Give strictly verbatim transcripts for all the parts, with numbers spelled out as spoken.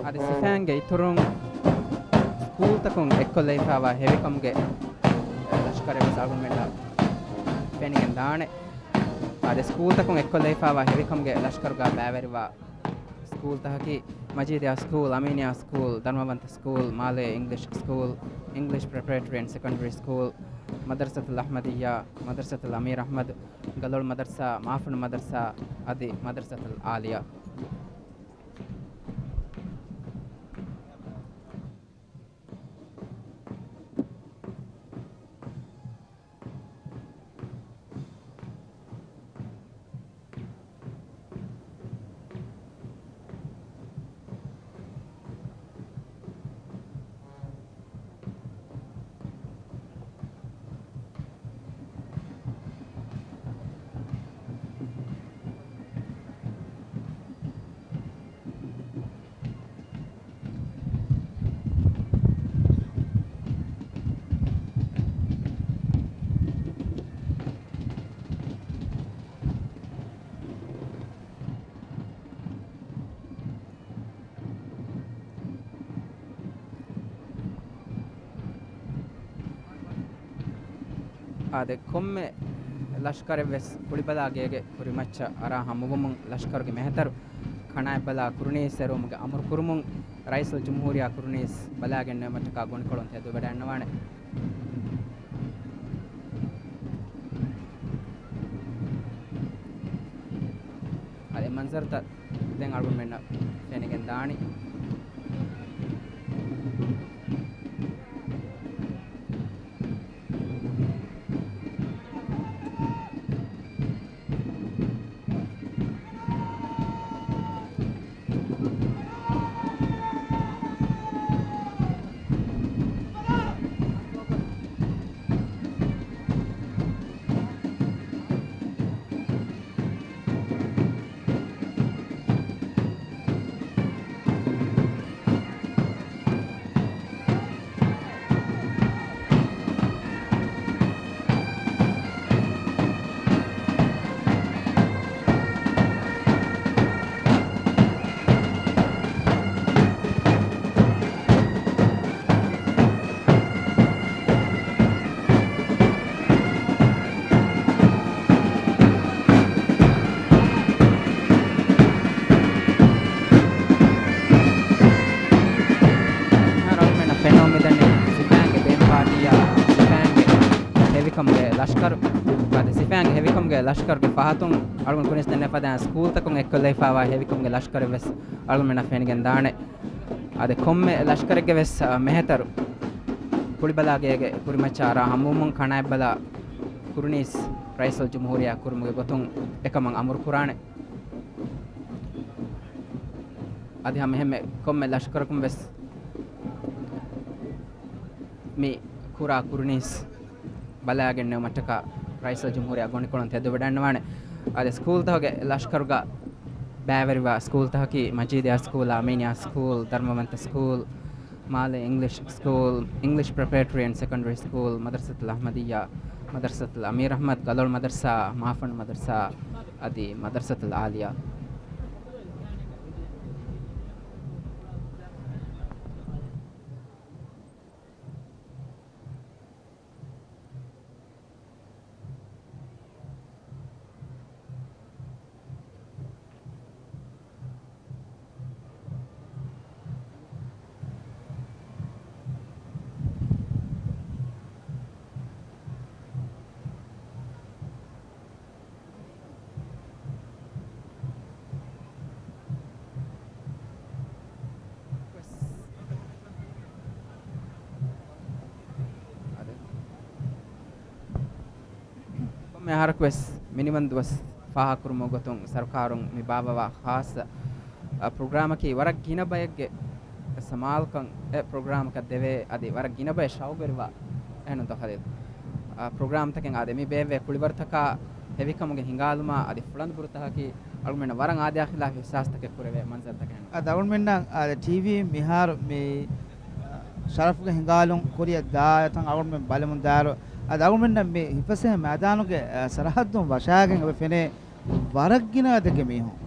އަދި ސިފައިންގެ އިތުރުން ސްކޫލްތަކުން އެއްކޮށްލައިފާވާ ހެވިކަމުގެ ލަޝްކަރެއް ވެސް އަޅުގަނޑުމެންނަށް ފެނިގެން ދާނެ. އަދި ސްކޫލްތަކުން އެއްކޮށްލައިފާވާ ހެވިކަމުގެ ލަޝްކަރުގަ ބައިވެރިވާ ސްކޫލްތަކަކީ، މަޖީދިއާ ސްކޫލް، އަމީނިއާ ސްކޫލް، ދަރުމަވަންތަ ސްކޫލް، މާލޭ އިންގްލިޝް ސްކޫލް، އިންގްލިޝް ޕްރިޕަރޭޓަރީ އެންޑް ސެކަންޑަރީ ސްކޫލް، މަދަރުސަތުލް އަޙްމަދިއްޔާ، މަދަރުސަތުލް އަމީރު އަޙްމަދު، ގަލޮޅު މަދަރުސާ، މާފަންނު މަދަރުސާ، އަދި މަދަރުސަތުލް އާލިޔާ. އާދެ، ކޮންމެ ލަޝްކަރެއް ވެސް ކުޅިބަލާ ގޭގެ ކުރިމައްޗަށް އަރާ ހަމަވުމުން ލަޝްކަރުގެ މެހެތަރު ކަނާތްބަލާ ކުރުނީސް އެރުވުމުގެ އަމުރު ކުރުމުން ރައީސުލްޖުމްހޫރިއްޔާ ކުރުނީސް ބަލާގެންނެވުމަށް ޓަކާ ގޮނޑިކޮޅުން ތެދުވެވަޑައިގަންނަވާނެ. އަދި އެ މަންޒަރުތައް ދެން އަޅުގަނޑުމެންނަށް ފެނިގެން ދާނީ. އަޅުގަނޑުމެންނަށް ފެންނަމުން މިދަނީ ސިފައިންގެ ބޭން ޕާޓީއާ ސިފައިންގެ ހެވިކަމުގެ ލަޝްކަރު. އަދި ސިފައިންގެ ހެވިކަމުގެ ލަޝްކަރުގެ ފަހަތުން އަޅުގަނޑު ކުރިން ދެންނެވިފަދައިން ސްކޫލްތަކުން އެއްކޮށްލައިފާވާ ހެވިކަމުގެ ލަޝްކަރެއް ވެސް އަޅުގަނޑުމެންނަށް ފެނިގެން ދާނެ. އަދި ކޮންމެ ލަޝްކަރެއްގެ ވެސް، އަ، މެހެތަރު ކުޅިބަލާ ގޭގެ ކުރިމައްޗަށް އަރާ ހަމަވުމުން ކަނާތްބަލާ ކުރުނީސް ރައީސުލްޖުމްހޫރިއްޔާ ކުރުމުގެ ގޮތުން އެކަމަށް އަމުރު ކުރާނެ. އަދި ހަމަ އެހެންމެ ކޮންމެ ލަޝްކަރަކުން ވެސް މި ކުރާ ކުރުނީސް ބަލާގެންނެވުމަށްޓަކާ ރައީސުލްޖުމްހޫރިއްޔާ ގޮނޑިކޮޅުން ތެދުވެވަޑައިގަންނަވާނެ. އަދި ސްކޫލްތަކުގެ ލަޝްކަރުގަ ބައިވެރިވާ ސްކޫލްތަކަކީ މަޖީދިއާ ސްކޫލް، އަމީނިއާ ސްކޫލް، ދަރުމަވަންތަ ސްކޫލް، މާލޭ އިންގްލިޝް ސްކޫލް، އިންގްލިޝް ޕްރިޕަރޭޓަރީ އެންޑް ސެކަންޑަރީ ސްކޫލް، މަދަރުސަތުލް އަޙްމަދިއްޔާ، މަދަރުސަތުލް އަމީރު އަޙްމަދު، ގަލޮޅު މަދަރުސާ، މާފަންނު މަދަރުސާ، އަދި މަދަރުސަތުލް އާލިޔާ. އެހާރަކުވެސް މިނިވަން ދުވަސް ފާހަގަކުރުމުގެ ގޮތުން ސަރުކާރުން މި ބާއްވަވާ ޚާއްޞަ، އަ، ޕްރޮގްރާމަކީ ވަރަށް ގިނަ ބައެއްގެ ސަމާލުކަން އެ ޕްރޮގްރާމަކަށް ދެވޭ، އަދި ވަރަށް ގިނަ ބައެއް ޝައުގުވެރިވާ އެހެންތޯ ޚަލީލް؟ އަ، ޕްރޮގްރާމްތަކެއް އާދެ، މި ބޭއްވޭ ކުޅިވަރުތަކާ ހެވިކަމުގެ ހިނގާލުމާ އަދި ފުޅަނދު ބުރުތަކަކީ އަޅުމެންނަށް ވަރަށް އާދަޔާ ޚިލާފު އިޙްސާސްތަކެއް ކުރެވޭ މަންޒަރުތަކެއް. އަދި އަޅުމެންނަށް އާދެ، ޓީވީ މިހާރު މި، އަ، ޝަރަފުގެ ހިނގާލުން ކުރިއަށް ދާ ތަން އަޅުމެން ބަލަމުން ދާއިރު، އަދި އަޅުމެންނަށް މި ހިފަސޭހަ މައިދާނުގެ، އަ، ސަރަހައްދުން ވަށާގެން އެބަ ފެނޭ ވަރަށް ގިނަ އަދަދެއްގެ މީހުން.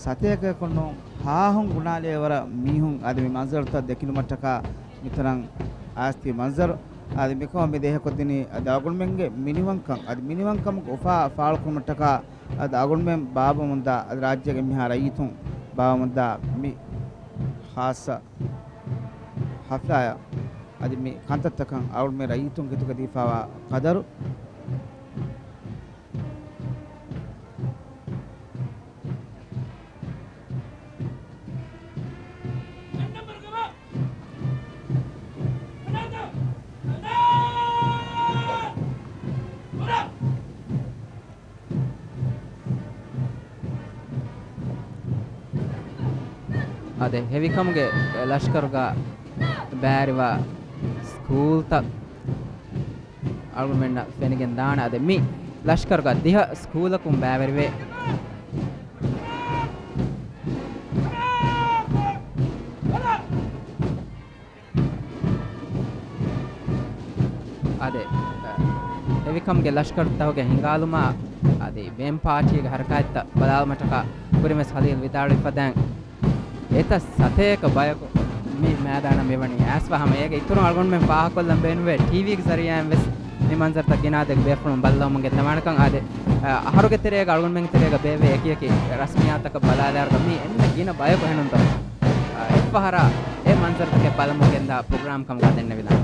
ސަތޭކައަކުން ނޫން ހާހުން ގުނާލޭ ވަރަށް މީހުން އަދި މި މަންޒަރުތައް ދެކިލުމަށްޓަކާ މިތަނަށް އައިސްތި މަންޒަރު. އަދި މިކަމަށް މި ދޭހަކޮށްދިނީ އަދި އަޅުގަނޑުމެންގެ މިނިވަންކަން، އަދި މިނިވަންކަމުގެ އުފާ ފާޅުކުރުމަށްޓަކާ އަދި އަޅުގަނޑުމެން ބާއްވަމުންދާ އަދި ރާއްޖޭގެ މިހާ ރައްޔިތުން ބާއްވަމުންދާ މި ޚާއްޞަ ޙަފްލާއަށް އަދި މި ކަންތައްތަކަށް އަޅުގަނޑުމެން ރައްޔިތުން ގެތުގަ ދީފާވާ ޤަދަރު. އާދެ، ހެވިކަމުގެ ލަޝްކަރުގަ ބައިވެރިވާ ސްކޫލްތައް އަޅުގަނޑުމެންނަށް ފެނިގެން ދާނެ. އާދެ، މި ލަޝްކަރުގަ ދިހަ ސްކޫލަކުން ބައިވެރިވޭ. އާދެ، އަ، ހެވިކަމުގެ ލަޝްކަރުތަކުގެ ހިނގާލުމާ އަދި ބޭން ޕާޓީގެ ހަރަކާތްތައް ބަލާލުމަށްޓަކާ ކުރިންވެސް ޚަލީލް ވިދާޅުވި ފަދައިން، އެތައް ސަތޭކަ ބަޔަކު މި މައިދާނަށް މިވަނީ އައިސްފަ ހަމަ އޭގެ އިތުރުން އަޅުގަނޑުމެން ފާހަގަކޮށްލަން ބޭނުންވޭ ޓީވީގެ ޒަރީއާއިން ވެސް މި މަންޒަރުތައް ގިނަ އަދަދެއްގެ ބޭފުޅުން ބައްލަވަމުން ގެންދަވާނެކަން. އާދެ، އަ، އަހަރުގެ ތެރޭގަ އަޅުގަނޑުމެންގެ ތެރޭގަ ބޭއްވޭ އެކިއެކި ރަސްމިއްޔާތުތަކަށް ބަލާލާއިރުގަ މީ އެންމެ ގިނަ ބަޔަކު އެހެނުންތޯ، އަ، އެއްފަހަރާ އެ މަންޒަރުތަކެއް ބަލަމުން ގެންދާ ޕްރޮގްރާމް ކަމުގަ ދެންނެވިދާނެ.